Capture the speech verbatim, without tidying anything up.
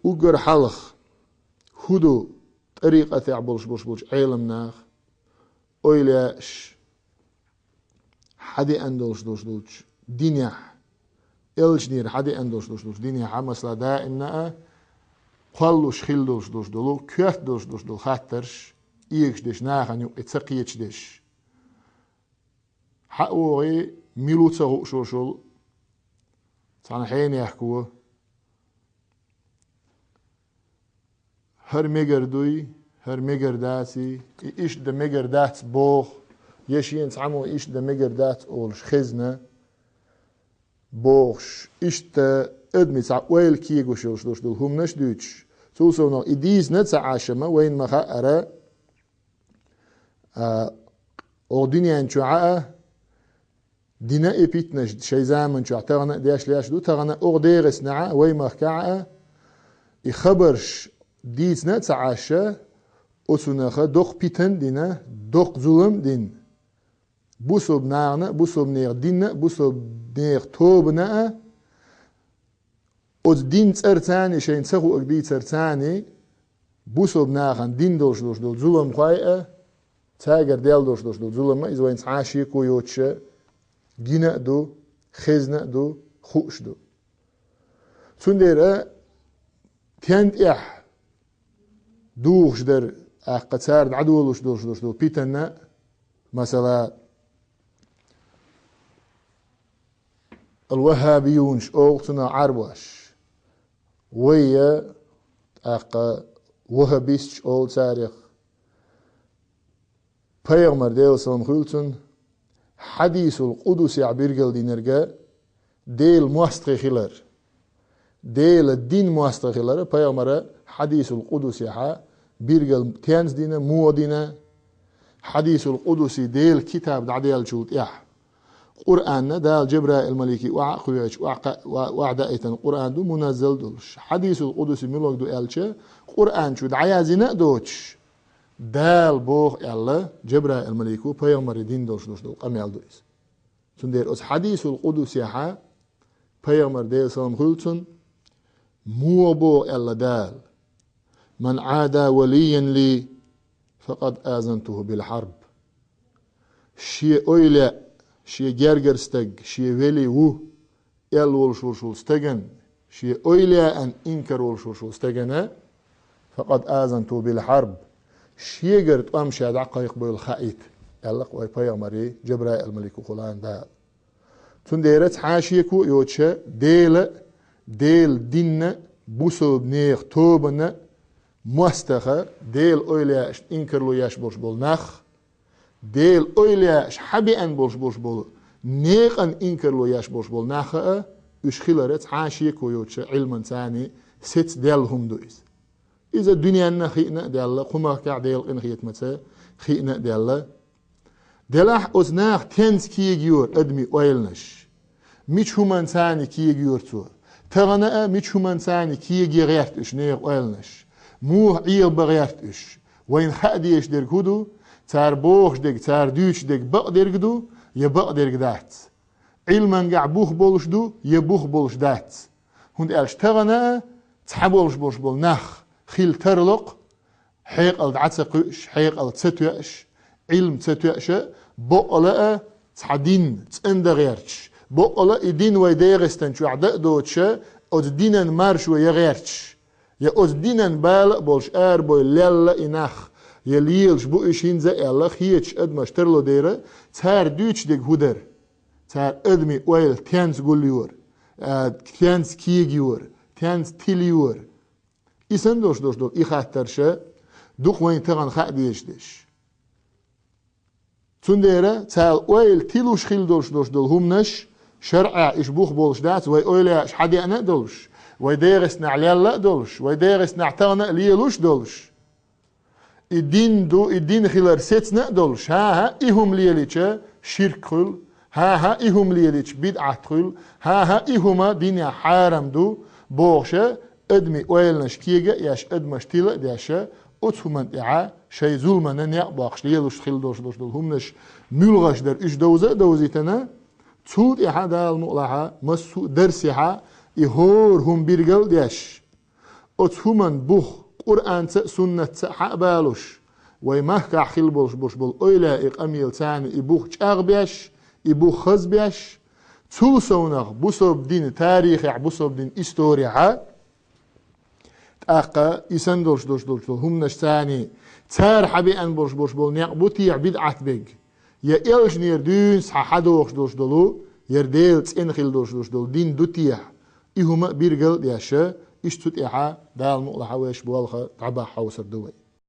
Уггар хьалха хӀун ду тӀарикъатехь болуш болуш болчу Ӏеламнаха, ойла еш, хьадеана долуш долуш долчу динехь, элчанера хьадеана долуш долуш долчу динехь, масала, даимна а кхоллуш хила долуш долуш долу, коьрта долуш долуш долу хаттарш эгаш деш, нахана юкъе ца кхеташ деш. Хьа а вогӀий, мила ву ца хууш волуш волу цхьана хьенехко, хӀара мегар дуй, хӀара мегар даций, и иштта дан мегар дац боху, я шена цхьаммо иштта дан мегар дац олуш хезна бохуш, иштта адамийн цхьа ойла кегош йолуш долуш долу хӀуманаш а дуьйцуш. Цул совнаха и дийцина а ца Ӏаш, амма вайна ма-хаъара, а, оха дуьнен чохь а дина и питанаш шайн заман чохь тахана а деш леш ду, тахана а оха ДегӀастанахь а, вай махкахь а, и хабарш дийцина а ца Ӏаш, оцунах доккха питана а дина, доккха зулам а дина. Бусалба нахана а, бусалба нехан динна а, бусалба нехан тобанна а, оцу динан цӀарца а шайна ца хуург дийцарца а, бусалба нахана дина долуш долуш долу зуламхой а, цаьргара даьлла долуш долуш долу зулам а, иза вайна цхьа а шеко йоцуша гина а ду, хезна а ду, хууш ду. Цундела тен тӀехь духуш дара, тӀаккха цара дӀадолуш долуш долуш долу питана, масала, ал-ваххабиюнаш олу цунах Ӏарбош. Вай а, тӀаккха ваххабисташ олу царах. Пайхамар, Делан салам хуьлу цунна, хьадисул къудусехь билгалдинарг Делан мостагӀий хилар, Делан динан мостагӀий хилар пайхамара хьадисул къудусехь билгал тенца дина, муха дина. Хьадисул къудуси Делан китаб дӀаделлачул тӀаьхьа Къуръанна Дала Джабраил-малике охьа а кхоьхьуш, охьа кха-, охьа, охьа даийтина Къуръан ду муназзал долуш. Хьадисул къудуси муьлхарг ду аьлча, Къуръан чу дӀаязйина а доцуш, Дала боху аьлла, Джабраил-малико пайхамаре дина долуш долуш долу къамел ду иза. Цундела оцу хьадисул къудусехь пайхамар, Делан салам хуьлу цунна, муха боху аьлла Дала: «Ман Ӏада валиян ли, факъад азантуху бил хьарб». Шен ойла, шен гергара стаг, шен вели ву аьлла волуш волуш волу стагана, шен ойла яан инкар волуш волуш волу стагана, факъад азанту бил хьарб, шегара тӀом ша дӀакхайкхабевлла хаийта, аьлла вай пайхамаре Джабраил-малико хулана Дала. Цундела цхьа а шеко а йоцуша, Дела, Делан динна, бусалба нехан тобанна, мостагӀа, Делан ойла яашна инкарло еш болуш болу нах, Делан ойла яаш хьабеана болуш болуш болу некъан инкарло еш болуш болу нах а, уьш хилар цхьа а шеко йоцуша Ӏилманца сецна даьлла хӀума ду иза. Иза дуьненна а хиъна а даьлла, кху махкахь Делан къинхетамца хиъна а даьлла. Делахь оцу наха тенца кегайора адамийн ойланаш. Мича хӀуманца кегайора цо? Тахана а мича хӀуманца кега гӀерта уьш нехан ойланаш? Муха Ӏехабан гӀерта уьш? Вайна хаа дезаш дерг хӀун ду? Цара бохуш дерг, цара дуьйцуш дерг бакъдерг ду я бакъдерг дац? Ӏилмангахь бух болуш ду я бух болуш дац? ХӀунда аьлча тахана а цхьаболуш болуш болу нах хила тарло-кх, хьекъал дӀа ца кхуьуш, хьекъал ца тоьуш, Ӏилма ца тоьуш а, бакъала а цхьа дин цӀандан гӀерташ, бакъала и дин вай ДегӀастан чохь дан а доцуша, оцу динан маршо ян гӀерташ, я оцу динан бала а болуш арабевлла лелла и нах, я лелаш бу уьш хӀинца а аьлла, хеташ адамаш тарло дера, цара дуьйцуш дерг хӀун дара? Цара адамийн ойла тенца гулйора, а, тенца кегайора, тенца тилйора. И санна долуш долуш долу и хаттарша дукха вайна тахана хаа дезаш дерш. Цундела цара ойла тилуш хила долуш долуш долу хӀуманаш, шарӀехь уьш бух болуш дац, вай ойла яаш хьадеана а долуш, вай ДегӀастанахь лелла а долуш, вай ДегӀастанахь тахана а лелуш а долуш. И дин ду, и дин хилар сецна а долуш, хӀан-хӀа, и хӀума лелича ширк хуьлу, хӀан-хӀа, и хӀума лелича бидӀат хуьлу, хӀан-хӀа, и хӀума динехь хьарам ду, бохуша, адамийн ойланаш кега а еш, адамаш тила а деша, оцу хӀуманна тӀехьа шайн зуламана некъ боккхуш лелуш хила долуш долуш долу хӀуманаш муьлхаш дара, уьш довза а довзийтина, цул тӀаьхьа Дала мукъалахь массо а дарсехь и хӀора хӀума билгал а деш, оцу хӀуманан бух Къуръанца а, суннатца а хьа а балуш, вай махкахь хилла болуш болуш болу эвлаяийн къамелаца и бух чӀагӀбеш, и бух хазбеш, цул совнах бусалба динан тарихехь, бусалба динан исторехь, тӀаккха и санна долуш долуш долуш долу хӀуманаш царний, цара хьан беана болуш болуш болу некъ бу техьа бидӀат берг, я элчанера дуьйна схьа хьадохуш долуш долу, яра Делан цӀена хилла долуш долуш долу дин ду техьа, и хӀума а биргал а деш, иштта цу тӀехь Дала мукъалахь вайша болх дӀабахьа хьовсур ду вай.